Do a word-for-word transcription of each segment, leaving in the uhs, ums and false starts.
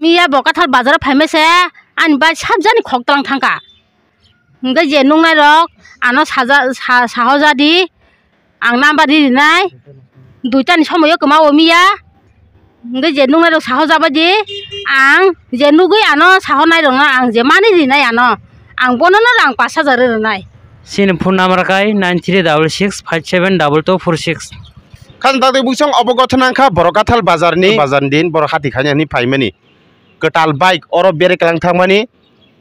Miya bo Kathal bazar o phaima se ani bike sabjani khok tlang thangkha. Hwnkhe je nuknai rok ano saja-, sa-, saho jadi ang number ri rinai. Duita ni somoi o kwma o miya. Hwnkhe je nuknai rok saho jabadi ang je nugwi ano saho nai rokno ang je mani rinai ano. Ang bono no rang pash hajar ri rinai. Chini phone number khai nine three double six five seven double two four six. Khajang takti buisong obo gotho nangkha borok Kathal bazar ni, bazar ni din borok hati khaina hinwi phaimani. Kwtal bike oro berek lang thangmani,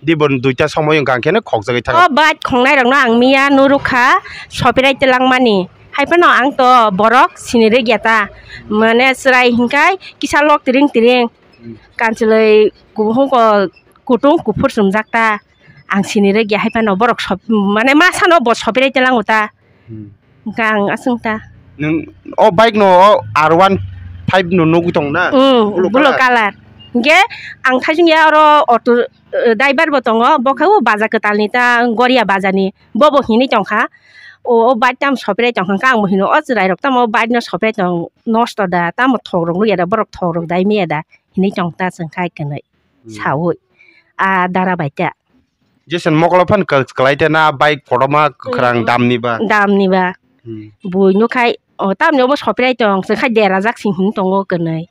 dibon duita somoi wngkha hwnkhe no khokjagwi thango. O bike khongnai rokno ang miya nurukha, sopirai twlangmani. Haiphano ang to borok sinirwkya ta. Mane chwrai hinkhai kisa lok tiring tiring. Hmm. Kanchwlwi kubuhung ko kutung kuphur chumjak ta. Ang sinirwkya haiphano borok sop-, mane masano bo sopirai twlango ta. Hmm. Hwnkhe ang aswk ta. Nwng o bike no o R one five no nugwi tong na? Mm, blue colour. Blue colour. Hwnkhe ang thaising ya oro auto, eh, driver bo tongo, bo khe o baja kwtal ni ta, Goria baja ni, bo bo hinwi tongkha. O, o bike tamo sopirai tongkha, hwnkhe ang bo hino o chwrai rok tamo o bike no sopirai tong, nosto da, tamo thok rok nukya da, borok thok rok dai miya da, hinwi tong ta chwng khai kwnwi. Hmm. Saui. A dara bai ta. Jason mokolo phan ka-, kwlai te na bike kotorma kwkhwrang damni ba? Damni ba. Hmm. Bui nukhai, o, tamni obo sopirai tong, se khai derajak sing hwn tongo kwnwi.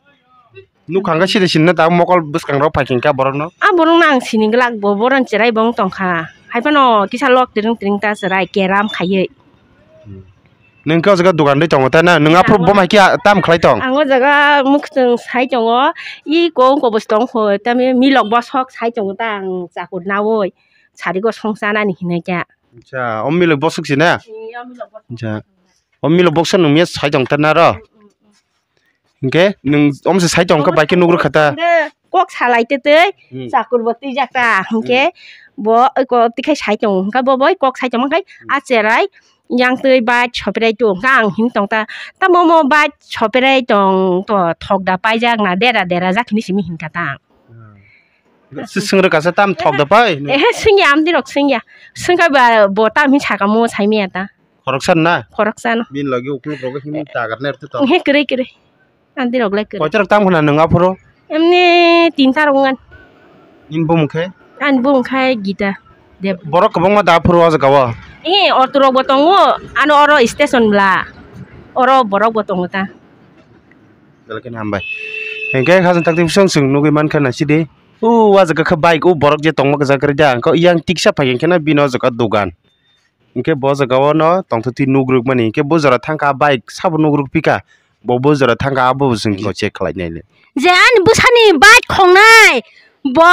Nukhang khe side sinna ta mokol bwskang rok phai khe kha borok no? A borok no ang sini glak bo, boron cherai bo wng tongkha. Haiphano kisa lok tiring tiring ta cherai keram khaiwi. Hmm. Nwng khe o jaga dogan dwi tongo ta na? Nwng aphuru bo mai khe tam khlai tong? Ang o jaga mwkhwtwng sai tongo, i kong kobos tong kho, tamni milok bosok sai tongo ta ang chakur naui, sari gosong chanani hinwi khe. Acha, o milok bosok si na? Ee, o milok bosok. Acha. O milok bosok nwng miya sai tong ta na ro? Mm, mm, mm. Hwnkhe nwng omse sai tong kha bai khe nugrwkha ta? Hwnkhe kok salai twi twi, hmm, chakur bo twijak ta. Hwnkhe, hmm, bo oi kok twi khai sai tongo. Hwnkhe bo bai kok sai tongma khai, hmm, a cherai yang twi bike sopirai tong kha ang hin tong ta. Tamo mo bike sopirai tong to thok da paijak na dera dera jak hinwi simi hin kha ta. Hmm. Swng rwkha sa tam thok da pai? Ehe, swngya, amtwi rok swngya. Swngkha ba bo tam hin saka mo sai miya ta. Khoroksa na? Khoroksa no. Bini logi ukuluk rogo himwi tagar ner tu to. He kwrwi kwrwi. Andi rok lai kwrwi. Koitorok tam khna nwng aphuru? Emni tinta rok ngan. Nini bumung khe? Ani bumung khe Gita Deb. Borok kwbangma da aphuru o jaga o? Ee, auto rok bo tongo, ano oro station bla. Oro borok bo tongo ta. Belai kheno hambai. Hwnkhe khajang takti bisong chwng nugwi mankha na sidi. O, o jaga khe bike, o borok je tongma kwchak kwrwi da. Hwnkhe yang tiksa phai khe na bini o jaga dogan. Hwnkhe bo jaga o no tongthok twi nugrwk mani. Hwnkhe bo jora thangkha bike sabo nugrwk phika. Bo, bo jora thangkha abo bo chwng check khlai nai le. Je ani bwsani bike khongnai bo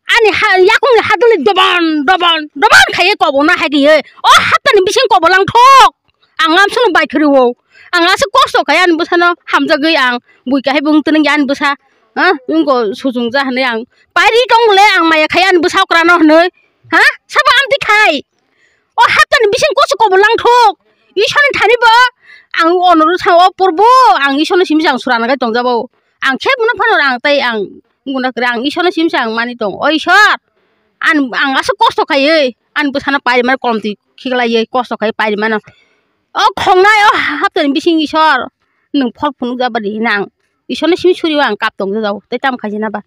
ani ha, yakungni hadwlwi dobon, dobon, dobon khaiwi kobokna hai khe. O haptani bising kobo langthok. Ang amsano bike khwrwi o. Ang aswk kosto khai ani bwsano hamjagwi ang bui kahai bo wng twnwi ani bwsa. Ha? Wngko sujung ja hwnwi ang. Pairi tong bole ang maya khai ani bwsa okrano hwnwi. Ha? Sabo amtwi khai. O haptani bising koso kobo langthok. Isorni thani bo ang onoro sa o porbo ang isorno simi jang surana gai tongjabo. Ang khe bono phano rang tai ang guna kre ang isorno simi jang mani tong. O isor, ang, ang aswk kosto khaiwi ani bwsano pairi mano kolom twi khiklaiwi kosto khai pairi mano. O khongnai o haptani bising isor nwng phol phunuk jabadi hinang isorno simi suri o ang kap tong jajao tei tamo khaijana ba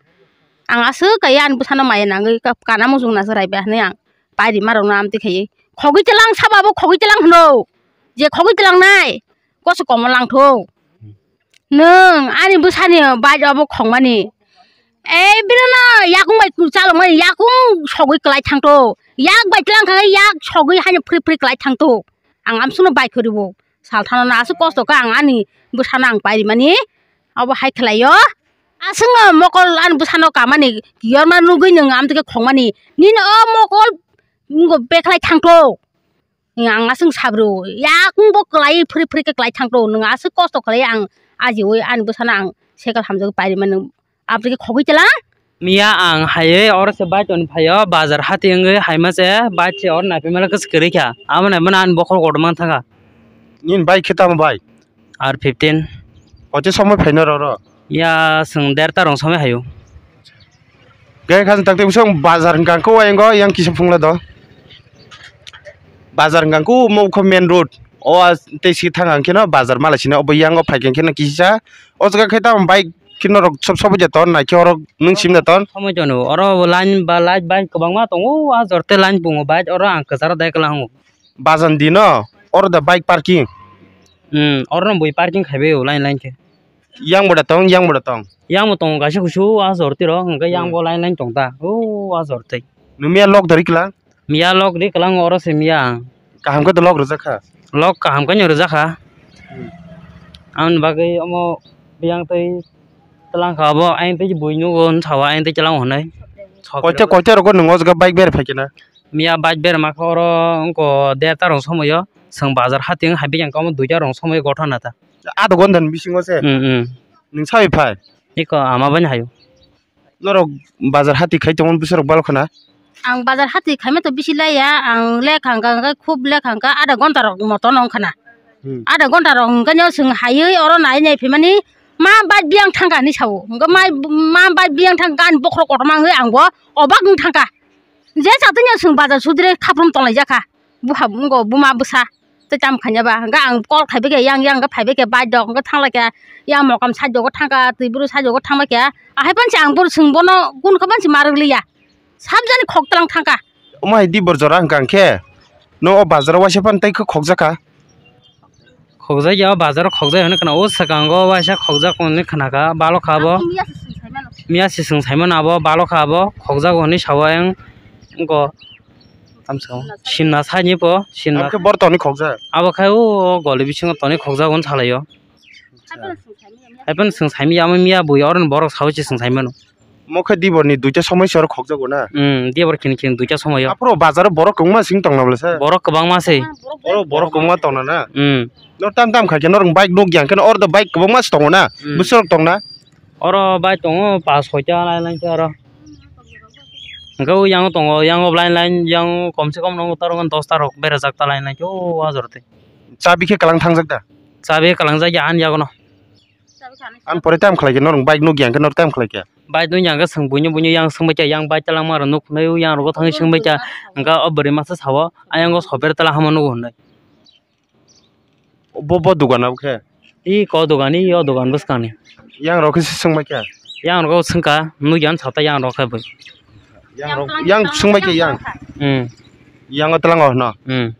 ang aswk kaiya ani bwsano maya nangwi kap kana muchung na chwrai ba hinwi ang pairi marokno amtwi khaiwi khogwi tlang saba bo khogwi tlang hwno je khogwi tlangnai koso komo langthok nwng ani bwsani bike obo khongmani ei binono yakung bai chalokmani yakung sogwi kwlai thangthok yak bai tlang kha yak sogwi haino phri phri kwlai thangthok. Ang amsukno bai khwrwi bo salthano no aswk kosto kha ang ani bwsano ang pairimani obo hai khlaio. Aswkno mokol ani bwsano kamani kiyorma nugwi nwng amtwkhe khongmani nini o mokol wngkha bekhlai thangthok. Ang aswk sabro yakung bo kwlai phwrwi phwrwi khe kwlai thangthok nwng aswk kosto khlai ang ajiwi ani bwsano ang cycle hamjagwi pairimani. Aboni khogwi tlang. Miya ang haywi oro se bike toni phaio bazar hati wngwi haima se bike se oro naiphai mala kwchwk kwrwi kha abo naiphano ani bokhorok kotorma thangkha. Nini bike khe tamo bike? R fifteen. Kochi somoi phaino roro? Ya chwng derta rong somoi haio. Khe kha takti bisong bazar hwnkha khe o ayang kisa phungla do. Bazar hwnkha khe o mokho main road o tei si thang ang kheno bazar mala sina obo yango phai khe kheno kisa o jaga khe tamo bike Khe norok sob sobo je ton, naikhe oro nwng sim da ton. Somoi tono, oro line ba light bike kwbangma tongo, o ah jor tei line pungo bike, oro ang kwcharo dai kwlango. Bajan dino, oro da bike parking. Hmm, oro no bui parking khaibai o line line khe. Yang bo da tong, yang bo da tong. Yang bo tongo kaisa kusu, o ah jor tei ro, hwnkhe yang Hmm. bo line line tong ta, o ah jor tei. Nwng miya lok dari kla? Miya lok ri kwlango oro se miya ang. Kaham khe to lok rwjak kha? Lok kaham khe no rwjak kha. Hmm. Aboni bagwi omo biyang twi twlang kha abo, ayang twi bui nugo wng sao, ayang twi twlango hwnwi. Koita, koita rogo nwng o jaga bike ber phai khe na? Miya bike ber ma kha oro wngko derta rok somoio, chwng bazar hati wng hai biyang khe omo duita rok somoio gothona ta. Adha ghonta ni bisingo se? Hmm, hmm. Nwng saui phai? Iko ama bai haio. Norok bazar hati khai tongo bwsarok balo khna? Ang bazar hati khaima to bisi laiya, ang lekha hwnkha hwnkhe khub lekha hwnkha adha ghonta rok moto no wngkhana. Hmm. Adha ghonta rok hwnkhe no chwng haiwi oro nai nai phaimani ma bike biyang thangkha hinwi sao. Hwnkhe ma, ma bike biyang thangkha ani bokhorok kotorma wngwi ang bo obak wng thangkha. Je chatwi no chwng bazar sudire khaprum tonglaijak kha. Buha wngko buma bwsa tei tamo khaina ba hwnkhe ang call khaibai khe yang yang khe phaibai khe bike rok hwnkhe thanglaikha yang mokam side o thangkha twi bwrwi side o thangbaikha ahai panse ang boro chwng bono kun kha panse ma rwk liya sabjani khok tlang thangkha. Omo hai dibor jora hwnkha hwnkhe no o bazar o waisa phano tei khe khokjakha. Khokjak ya o bazar o khokjak hinwi khna o swkango waisa khokjak hinwi khna kha balo kha bo. Miya se chwng saimano abo balo kha bo khokjak hinwi sao ang wngko. Simna saini po simna. Abo khe boro tongni khokjak. Abo khe o goli bisingo tongni khokjak hwn salaio. Hai phano chwng saimanya amo miya bui oro ni borok sao se chwng saimano. Mo khe dibor ni duita somoi se oro khokjago na? Hmm, dibor kini kini duita somoi o. Aphuru bazar o borok kwbangma sing tongna bwle se? Borok kwbangma se. Oro borok kwbangma tongna na? Hmm. No tam tam kha khe norok bike nuk yang khe oro do bike kwbangma se tongo na? Hmm. Bwswk tongna? Oro bike tongo pas soita line line khe oro. Hwnkhe o yang tongo, yang line line yang kom se kom no taro dosta rok berajak ta line line khe o ajor te. Chabi khe kwlang thangjak da? Chabi kwlangjak ya ani yago no. Ang pore tam khlai khe norok bike nuk yang khe norok tam khlai khe. Bike nuk yang khe swng buino buino yang swngbai khe yang bike talangma rok nuk nai yang rogo thangwi swngbai khe hwnkhe o bwrwi masa sao ayang o sober tala hamo nugo hwnwi. Bo bo dogan abo khe? I ko dogan i o dogan bwskang ni. Yang rok khe swngbai khe? Yang rok swngkha nuk yang sata yang rok khe bw. Yang rok yang swngbai khe yang. Hmm. Yang o tlang o hwno. Hmm.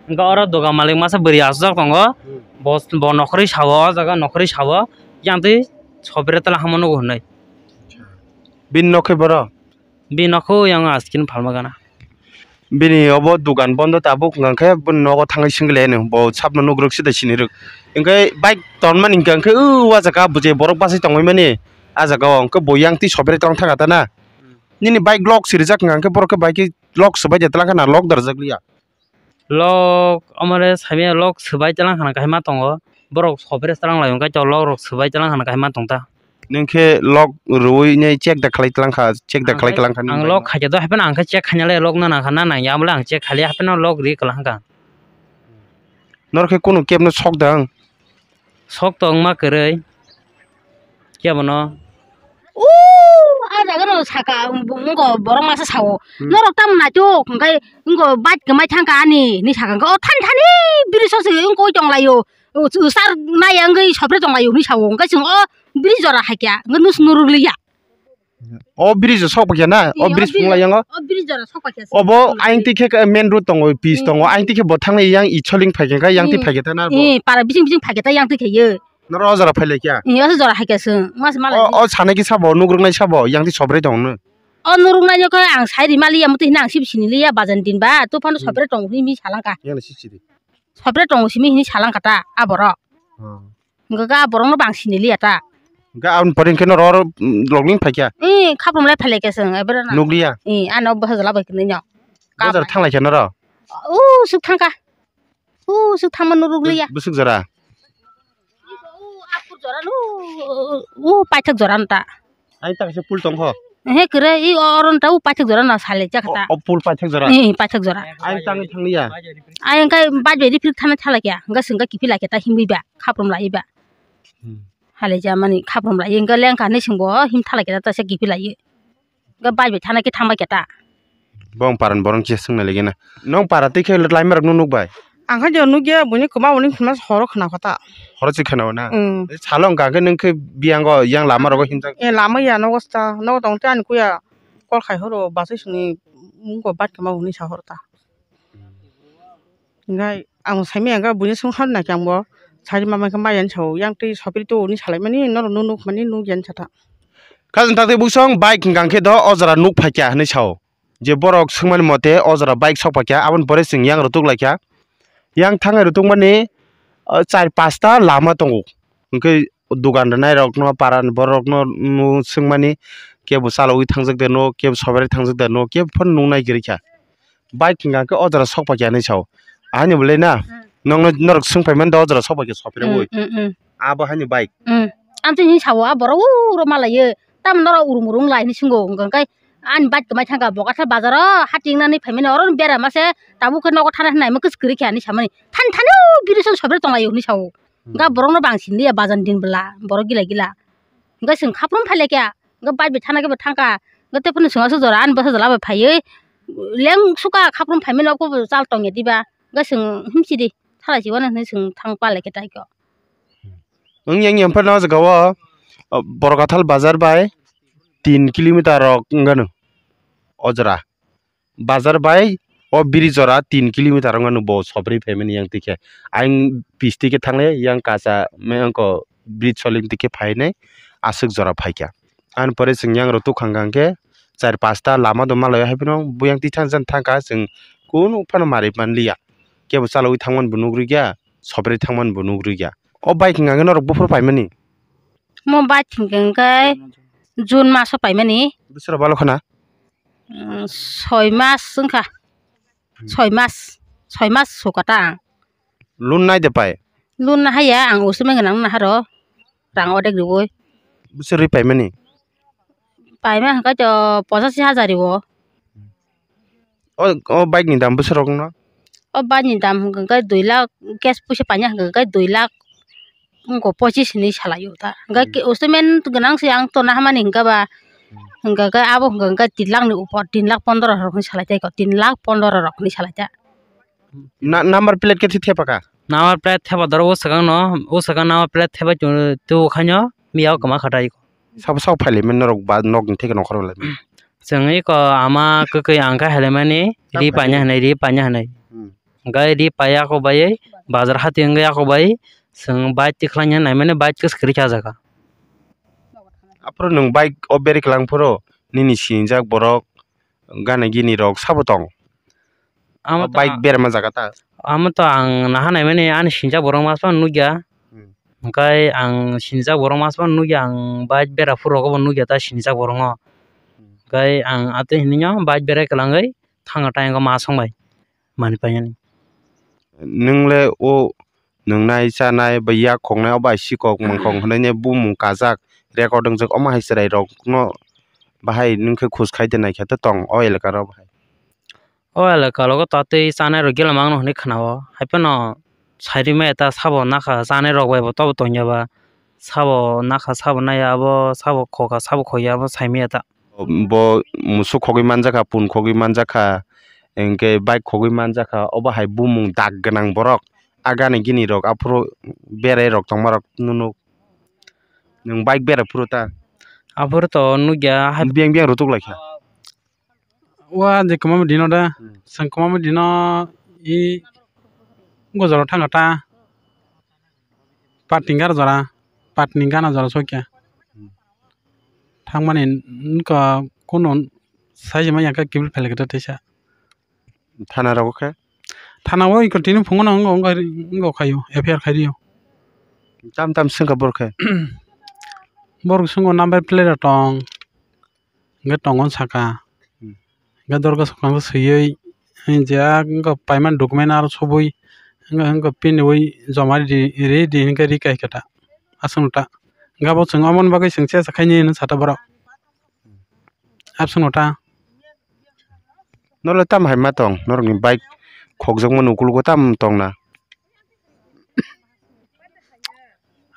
Hwnkhe oro dogan malik masa bwrwi aswk tongo. Hmm. Bo bo nokhorwi sao o jaga nokhorwi sao yang twi sobire tala hamo nugo hwnwi. Bini nokhe boro? Bini nokho yang askin phalma gana. Bini obo dogan bondo tabuk hwnkha khe bini nogo thangwi singlaino bo sabno nugruk sida siniruk. Hwnkhe bike tonmani hwnkha khe o jaga bwjai borok bachai tongwi mani a jaga o hwnkhe bo yang twi sobire tong thangkha ta na. Nini bike lock sirijak hwnkha khe borok khe bike lock swbai de twlang khe na lock darjak liya. Lok omore saimanya lok swbai tlang khana kaima tongo. Borok sopre tlang lai hwnkhe to lok rok swbai tlang khana kaima tongta. Nwng khe lok rwui nai check da khlai tlang kha, check da khlai tlang kha. Ang lok khaikhe do hapheno ang khe check khaina le lok nana kha na nang ya bole ang check khalia hapheno lok ri kwlang kha. Norok khe kunu kebno sok da ang. Sok tongma kwrwi. Kebono? O, a jaga no saka, wngko borok masa sao. Hmm. Norok tamo naitok, hwnkhe wngko bike kwmai thangkha ani, hinwi saka. Wngkha, o thani thani bridge o se wngkoi tonglaio. O, sar naiya wngwi sopre tonglaio hinwi sao. Hwnkhe chwng o bridge jora haikha, hwnkhe nus nuruk liya. O bridge o sok paikha na? O bridge phunglai yango? O bridge jora sok paikha. Obo ayang twi khe main road tongo, pitch tongo. Ayang twi khe bo thangwi yang Itsoling phaikha khe yang twi phaikha ta na bo? Eh, para bising bising phaikha ta yang twi khe ye. Noro o jora phailaikha? Eh, o jora haikha chwng. Mas malai. O, o sanai khe sabo, nugruknai sabo, yang twi sopre tongno. O nugruknai no khe ang sai ri maliya, muti hino ang sibi sini liya, bajan din ba, to phano sopre tongo hini salangkha. Yang si siri. Sopre tongo simi hini salangkha ta, a borok. Hmm. Hwnkhe ga borokno bang sini liya ta. Hwnkhe aboni pore hwnkhe norok oro, mm, logni phaikha? Ee, khaprum lai phailai khe chwng, ebere na. Nukliya? Ee, ano bwsajla bai kwnwi no. Bojar thanglaikha norok? Usuk thangkha. Usuk thangma nuruk liya. Bwswk jora? U, apur jora no, u paithak jora no ta. Ai ta kaisa pul tong kho. He kwrwi, i oro ta u paithak jora no sale jakha ta. O, o pul paithak jora. Ee, paithak jora. Ai tangwi thangli ya. Ai engkai baj bai riprik thana thala kya. Engka sengka kiphila kya ta himwi ba, khaprum lai ba. Hmm. Hale ja mani khaprum lai engka lengka ni sengbo him thala kya ta se kiphila ye. Engka baj bai thana khe thangba kya ta. Bong paran borong che sengna legi na. Nong para tei khe lai marok nuk bai. Ang khe je nukya buini kwma buini hwnma horo khna kho ta. Horo se khna o na? Hmm. Salo wngkha khe nwng khe biyango yang lama rogo himjak. E lama ya nogo sta, nogo tong te ani kuya call khai horo bachai songni wngkha bat kwma hwnwi sa horo ta. Hingkhai ang saimanya hwnkha buino swng hor nai khe ang bo sai ma mankha maya hinwi sao, yang twi sopri to hinwi salaimani norok nuk nukmani nukya hinwi sa ta. Khajang tak tei buksong bike hwnkha khe do o jora nuk phaikya hinwi sao. Je borok swngmani mote o jora bike sok phaikya, aboni pore chwng yang rw tuk laikha. Yang thangnai rw tukmani, ah, char pasta lama tongo. Hwnkhe dugan rwnairokno, parani borokno, mm, swngmani, kebo chalogwi thangjak de no, kebo soberwi thangjak de no, kebo phano nuknai kwrwi kha. Bike hwnkha khe o jora sok phaikya hinwi sao. Ahani bolai na, hmm, nokno norok swng phaimani da o jora sok phaikya sopre woi. Hmm, hmm, hmm. Abo haini bike. Hmm. Ang tini sao, a borok uro malaiyo. Tamo norok urum urum lai hinwi swngo, hwnkha khe ani bike kwmai thangkha, Bokathal bazaro hati wngnani phaimani, oro bera mase tabuk khe nogo thana hinwi naima kwchwk kwrwi khe hinwi samani. Thani thani o biri song sobre tonglaio hinwi sao. Hmm. Hwnkha borokno bang sinliya bazar ni din bwla, borok gila gila. Hwnkhe chwng khaprum phailaikha, hwnkhe bike bai thana khe bo thangkha, hwnkhe tei phano chwng aswk jora ani bwsa jora bai phaiwi leng sukha khaprum phaimani, obo chal tongya diba, hwnkhe chwng himsidi thalai si uanw hinwi chwng thang palaikha tai khe. Wng yang yang phano o jaga o, o, Borkathal bazar bai tin kilometer rok wngano o jora. Bazar bai o bridge jora tin kilometer wngano bo sobrwi phaimani yang twi khe. Ayang pis twi khe thangle yang kacha me wngko bridge soling twi khe phainai aswk jora phaikha. Ani pore chwng yang rw tuk hang hang khe char pasta lama do malai hai phano buyang twi thang jan thang kha chwng kunu phano mari manliya. Kebo chalogwi thangmani bo nukrwkya, sobrwi thangmani bo nukrwkya. O bike hwnkha khe norok buphuru paimani? Mo bike hwnkha khe June maso paimani. Bwswra balo khna? Mm, soi mas wngkha. Hmm. Soi mas, soi mas sukha ta ang. Loan nai de pai? Loan na haya, ang usumeng nang na haro. Rang odek riwoi. Bwswrwi paimani? Paima hwnkha to pochashi hajar riwo. O, o bike ni dam bwswk rok no? O bike ni dam hwnkha khe dui lakh, cash puisa paina hwnkha khe dui lakh wngkha pochis hinwi salaio ta. Hwnkha khe, hmm, usumeng gwnang se ang tona hamani hwnkha ba, hmm, hwnkha khe abo hwnkha khe tin lakh ni upor, tin lakh pondro rok hinwi salai ta, tin lakh pondro rok hinwi salai ta. Na, number plate khe thepha kha? Number plate thepha doro o swkang no, o swkang number plate thepha tu, tu khaino miya o kwma khatai. Sabo sabo phailaimani norok ba nok ni theke nongkhor bai. Chwng iko ama kwkwi ang khe helaimani ri paina hinwi, ri paina hinwi. Hmm. Hwnkhe ri paiya kok bai bazar hati wngya kok bai chwng bike tikhlaiya naimani bike kwchwk kwrwi kha o jaga. Aphuru nwng bike o berwi kwlang phuru nini sinijak borok gana gini rok sabo tong? Amo to bike berma jaga ta? Amo to ang naha naimani ani sinijak borok mas phano nukya. Hmm. Hwnkhe ang sinijak borok mas phano nukya, ang bike bera phuru rogo bo nukya ta sinijak borok no. Hmm. Hwnkhe ang atwi hinwi no bike berai kwlangwi thangkha tei wngkha masong bai manwi painani. Nwng le o nwngnai, chanai, ba yak khoknai, o bai sikok mangkok hwnwi bumung kajak, record wngjak, omo hai chwrai rokno bahai nwng khe khus khai de naikhe tong o elaka rok bahai. O elaka rogo ta tei chanai rok gila mangno hwnwi khna o, hai phano sai rwmaya ta sabo nakha chanai rok bai bo tobo tongya ba sabo nakha sabo naiya abo sabo khokha sabo khoya abo sai maya ta. Bo musuk khogwi manjakha, pun khogwi manjakha, hinkhe bike khogwi manjakha, obo hai bumung dak gwnang borok. A gana gini rok aphuru berai rok tongma rok nunuk. Nwng bike berai phuru ta? Aphuru to nukya hai. Biyang biyang rw tuk lai kha. Wa je kwmama dino da. Hmm. Chwng kwmama dino i gojoro thangkha ta. Patni gana jora, patni gana jora sokya. Hmm. Thangmani nokha kuno sai se manya khe kibil phelekhe teisa. Thana rogo khe? Thana o iko tini phungo no wng, wng, wng khayo, F I R khai rio. Tam tam swngkha borok khe? Borok swngkha number plate rok tong. Hingke tongo saka. Hmm. Hingke dorga sokang swiwi, je ang wngkha paimani document aro subui, wngkha, wngkha piniwi joma ridi, ridi hingke rika hingke ta. Aswkno ta. Hingke abo chwng omoni bagwi chwng chesa khaini hinwi sata borok. Abswkno ta. Norok tamo hai ma tong? Norokni bike khokjakmani ukologo tamo tongna?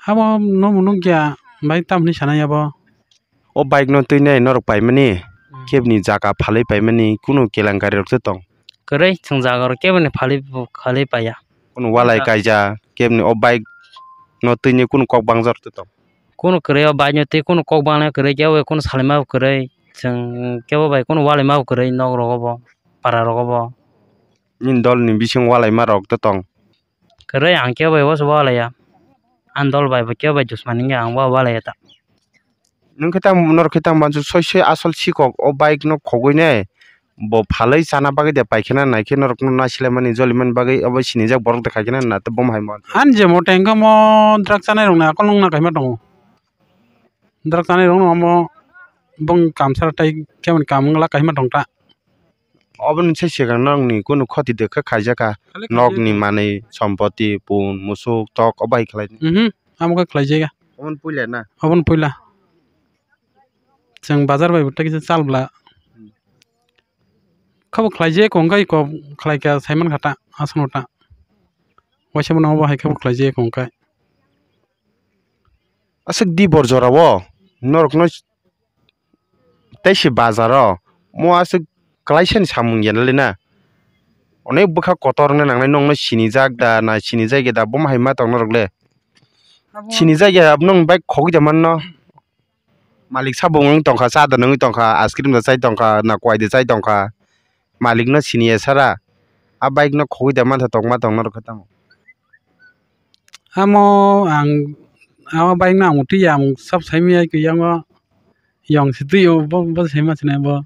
Abo nobo nukya, bike tamo hinwi sanai abo. O bike no twi nai norok paimani, hmm, keboni jaga phalwi paimani, kunu kelankari rok se tong? Kwrwi, chwng jaga rok keboni phalwi, phalwi paiya. Kunu walai kaijak, keboni o bike no twini kunu kok bangjak tong? Kunu kwrwi o bike no twi kunu kok bangna kwrwi, kebo bai kunu salaima bo kwrwi, chwng kebo bai kunu walaima bo kwrwi, nok rogo bo, para rogo bo. Nini dol ni bising walaima rok to tong? Kwrwi, ang kebo bai bo se walaiya, ani dol bai bo kebo bai dusmani wngya, ang bo walaiya ta. Nwng khe tamo, norok khe tamo uansuk soi soi asol sikok o bike no khogwi nai bo phalwi chana bagwi de paikhe na naikhe norok no nasilaimani jolimani bagwi obo sinijak borok de khaikhe na na tei bomo hai ma. Ani je moto hwnkhe omo drug chanai rok ni akhol wngna kaima tongo. Drug chanai rok no omo bong kamsa tei kemani kam wngla kaima tong ta. Oboni sai swkang nokni kunu khoti de khe khaijak kha. Khali nokni khaijak. Manwi, sompoti, pun, musuk, tok, o bai khlai. Mhm, amo khe khlaijak ya. Oboni puila na? Oboni puila. Chwng bazar bai bo tei kisa chal bla. Khabo khlaijak kong kai kok khlai kha saiman kha ta, aswk no ta. Waisa mano obo hai khabo khlaijak kong kai. Aswk di bor jora o norok no tei se bazar o mo aswk kwlaisa ni samung ya le na. Onek bwkha kotor wngna nangnai, nokno sinijak da na sinijak ya da, bomo hai ma tong norok le. Abo sinijak ya, abo nwng bike khogwi da manno. Malik sabo wng tongkha, cha da nungwi tongkha, ice cream da chai tongkha, na kwai da chai tongkha. Malik no sini ya sara. A bike no khogwi da mantha tong ma tong norok khe tamo. Amo ang, amo bike no ang utwi ya, ang sab saimaya khe yango yong se twi o, bo, bo saima sinai bo.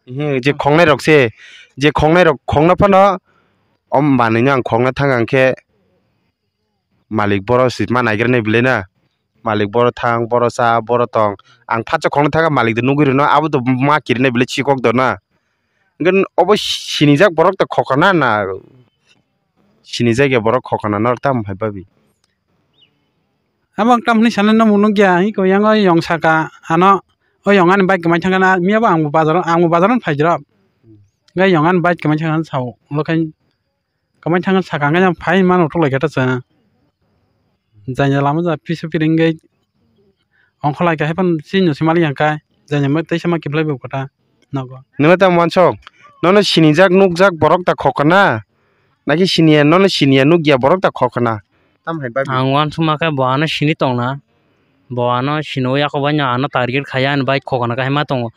He, je khongnai rok se, je khongnai rok khongna phano, o manwi no ang khongna thang ang khe malik boro se ma naigra nai bwlai na, malik boro thang, boro cha, boro tong, ang phatsa khongna thang malik de nugwi rwno, abo do ma kirinai bwlai chikok do na. Hwnkhe obo sinijak borok to khokana na, sinijak ya borok khokana norok tamo hai babi. Abo ang tamo hwnwi sanai, nobo nukya, iko yang o yong saka ano, o yong ani bike kwmai thangkha na, miyabo ang bo bazar o, ang bo bazar o phai jora. Hwnkhe yong ani bike kwmai thangkha na sao, ulo khe kwmai thangkha saka hwnkhe phai mano uthuk lai khe ta chwng. Janya lama ja pisu piring khe ongkholai khe hai phano chini no se malik yang khe, janya ma teisa ma kiphilai bo kota nogo. Nwng ta wansok, nono sinijak nukjak borok ta khokana, naki siniya, nono siniya nukya borok ta khokana. Tam hai bai. Ang wansukma khe bo ano sini tongna, bo ano sini o yakobai no ano target khaiya ani bike khokana khe hai ma tongo.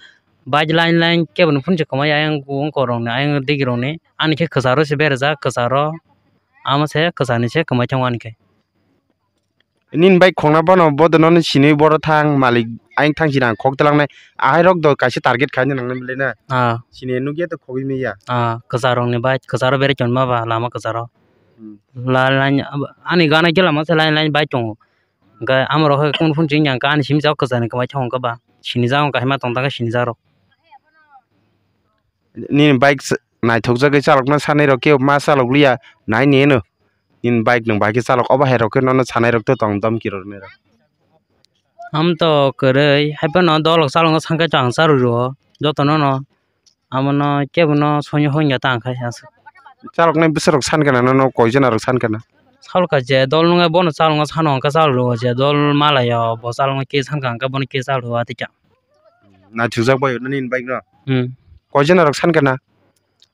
Bike line line kebo ni phunukhe kwmai ayang wngkor rok ni, ayang digi rok ni, ani khe kwcharo se berajak, kwcharo, amo se kwchani se kwmai thango ani khe. Nini bike khokna phano bodo nono sinwi boro thang malik, ayang thang sini ang khok twlangnai. Ahai rok do kaisa target khaina nangnai bwlai na. Ah. Sini nukya to khogwi manya. Ah, kwchar rok ni bike, kwcharo berwi tongma ba lama kwcharo. Hmm. La-, line, ani gana khe lama se line line bike tongo. Hwnkhe amo rok hai kunu phunukhe ani simi jagao kwchani kwmai thango hwnkhe ba. Sini jagao kahima tong thangkhe sini jagrok. Nini bike s-, naithokjagwi chalokna sanai rok khe ma chalok liya nai ni hino. Nini bike nwng bai khe chalok obo hai rok khe nono sanai rok to tong domki rok nai rok. Am to kwrwi hai phano dolok chalokna sankhe to ang charwi rwo jotono no. Amo no kebo no soino hoi ya ta ang khai aswk. Chaloknai bwswk rok san kana nono koi jona rok san kana? Salka je dol nungya bono chalokna sano hwnkhe chalok rwo je dol malaya bo chalokna khe sankha hwnkhe bono khe chalok rwo tei kha. Naithokjak bai nini bike no? Hmm. Koi jona rok san kana?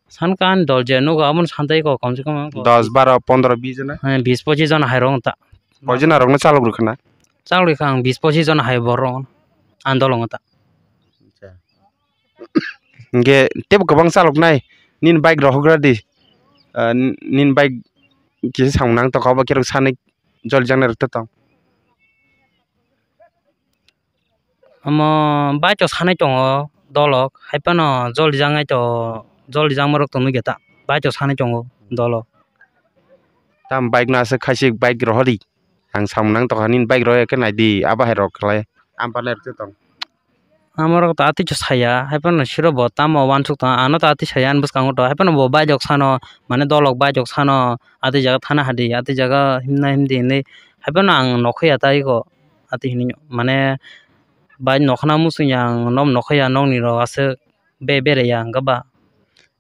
San kha ani dol je nugo abono san tei kho, kom se kom ang kho. Dos, baro, pondro, bis jona? He, bis pochis jona hai rok ta. Koi jona rok no chalok rwkha na? Chalok rwkha ang bis pochis jona hai borok ani dol o ta. Acha. Hingke tebo kwbang chalok nai nini bike rohok radi. Ah, nini bike kisa samung nang tongkha obo khe rok sanai joli jaknai rok tong. Omo bike o sanai tongo dolok, hai phano joli jaknai to, joli jakma rok to nugya ta, bike o sanai tongo dolok. Tam bike no aswk khaisik bike rohori, ang samung nang tongkha nini bike rohor khe naidi, abo hai rok khlai, ampani rok tong. Amo rok to atwi to saya, hai phano siro bo tamo uansuk tongo, ano to atwi saya ani bwskango to, hai phano bo bike rok sano, mane dolok bike rok sano, atwi jaga thana hadi, atwi jaga himna himdi hinwi, hai phano ang nokhoya tai ko. Ati hini mane bai nokhna muchungya ang, nok nokhaya, nokni rok aswk be-, beraiya hwnkhe ba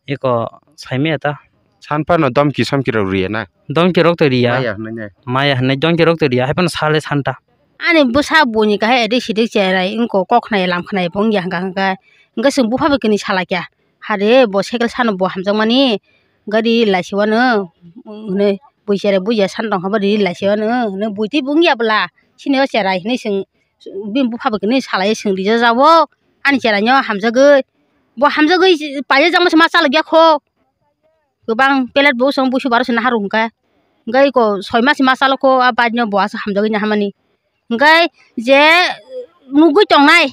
eko saimaya ta. San phano domki somki rok riya na? Domki rok to riya. Maya hwnwi nai. Maya hwnwi domki rok to riya, hai phano sale santa. Ani bwsa buini kahai adik sidik cherai wngkha, kok khnai lam khnai bo wngya hwnkha hwnkhe, hwnkhe chwng bupha bai kwnwi salakya. Hade bo cycle sano bo hamjakmani gari laisiwano hwnwi. bui cherai bui ya san tong kha bo ri lai se mano, nw bui twi bo wng ya bwla, sini o cherai hinwi swng, bini bupha bo hinwi salai swng rijak jago, ani cherai no hamjagwi, bo hamjagwi paijak ma se ma chalok ya kho, kwbang plate bo swng buisu baro se naharok hwnkhe, hwnkhe eko soi ma se ma chalok kho, a bike no bo aswk hamjagwi naharmani, hwnkhe je nugwi tongnai.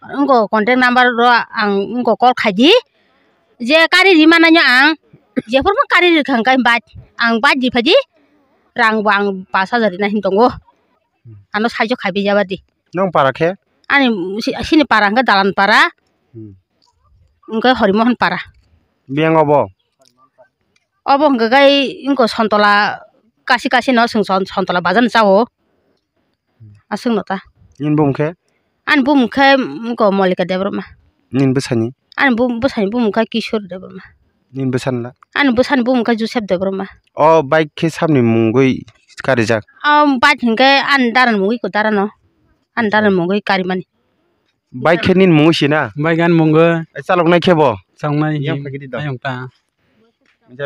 Wngkha contact number rw ang wngkha call khaidi, je kari ri manai no ang jephuru kari rikha hwnkhe bike, ang bike riphaidi, rang bo ang pash hajar rina hin tongo, ano saijo khaibi jabadi. Nong para khe? Ani si-, sini para hwnkhe dalan para, Hmm. Hwnkhe Horimohon para. Biyang obo? Obo hwnkhe gai wngkha Sontola kasi kasi no swng Son-, Sontola bazar ni chao. Aswkno ta. Nini bumung khe? Ani bumung khe wngkha Molika Debbarma. Nini bwsani? Ani bu-, bwsani bumung khe Kishore Debbarma. Nini bwsani la? Ani bwsani bumung khe Joseph Debbarma. O bike khe sabni mungwi karijak? O bike hinkhe ani dara ni mungwi ko dara no. Ani dara ni mungwi karimani. Bike khe nini mungwi sina? Bike ani mungwi. Chaloknai khe bo? Chaloknai. Yang phagidi da. Ayong ta.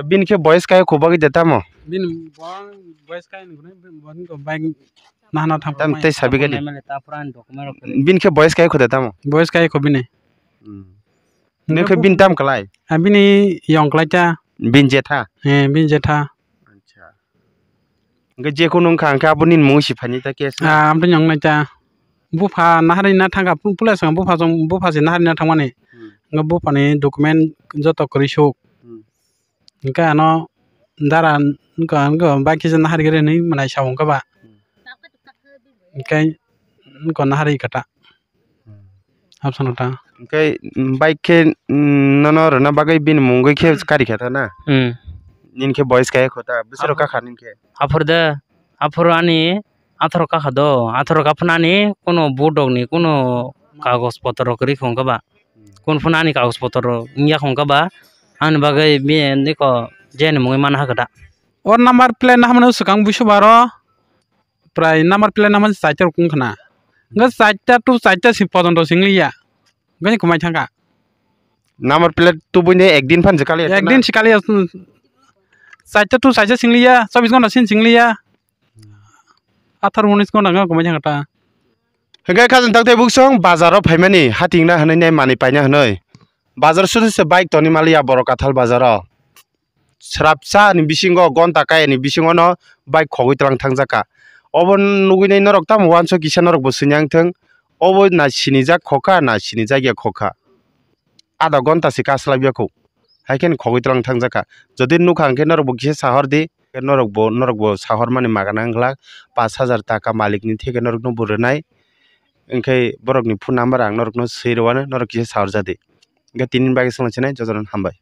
Bini khe boyes kaya khu bagwi de tamo? Bini bo boyes kaya ni bini bike nahana thang. Tam tei sabi gadi. Bini khe boyes kaya khu de tamo? Boyes kaya khu bini. Hmm. Nini khe bini tam kalai? Ah, bini yong kalai ta. Bini jetha? He, bini jetha. Acha. Hwnkhe jekhunu wngkha, hwnkhe abo nini mungwi si phaini ta case na? Ah, amtwini wng nai ta. Bupha naharwi na thangkha, pu-, puila swkang bupha chwng, bupha se naharwi na thangmani. Hmm. Hwnkhe buphani document joto kwrwi suk. Hmm. Hwnkhe ano dara wngkha, wngkha, bike kisa naharwi khe hinwi mwnai sa wngkha ba. Hmm. Hwnkhe wngkha naharwi kha ta. Absano ta. Hwnkhe, mm, bike khe, mm, nono rwna bagwi bini mungwi khe kari kha ta na? Hmm. Nini khe boyes kaya khu ta, bwswk rok kakha nini khe? Aphuru de, aphuru ani atharo kakha do, atharo kaphunani kuno budokni kuno kagoj potro rok kwrwi kha wngkha ba? Hmm. Kunu phano ani kagoj potro wngya kha wngkha ba? Ani bagwi bini niko jeni mungwi manna hakha ta. O number plate no hamano swkang buisu baro. Prai number plate number chaita rok wng khna. Hwnkhe chaita to chaita si pojonto sing liya. Hwnkhe kwmai thangkha. Number plate tubui ne ekdin phan je kali. Ekdin si kali, chaita to chaita sing liya, chobbish ghonta sin sing liya. Atharo unis ghonta wngkha kwmai thangkha ta. Hwnkhe khajang tak tei buksong bazar o phaimani hatingna hwnwi nai manwi paina hwnwi. Bazar sudu se bike toni maliya borok Kathal bazar o. Srapsa ni bisingo, gonta kaya ni bisingo no bike khogwi tlang thangjakha. Obo nugwi nai norok tamo uansuk kisa norok bo sini yang thung. Obo na sinijak khokha, na sinijak ya khokha. Adha gonta se kaslai ya kho. Hai khe khogwi tlang thangjakha. Jodi nukha hwnkhe norok bo kisa sahor di. Norok bo, norok bo sahor mani magana wng glak. Pash hajar taka malik ni theke norok no bo rwnai. Hwnkhe borok ni phone number ang norok no swi rwano, norok kisa sahor jadi. Hwnkhe tini bagwi swngchinai jotono hambai.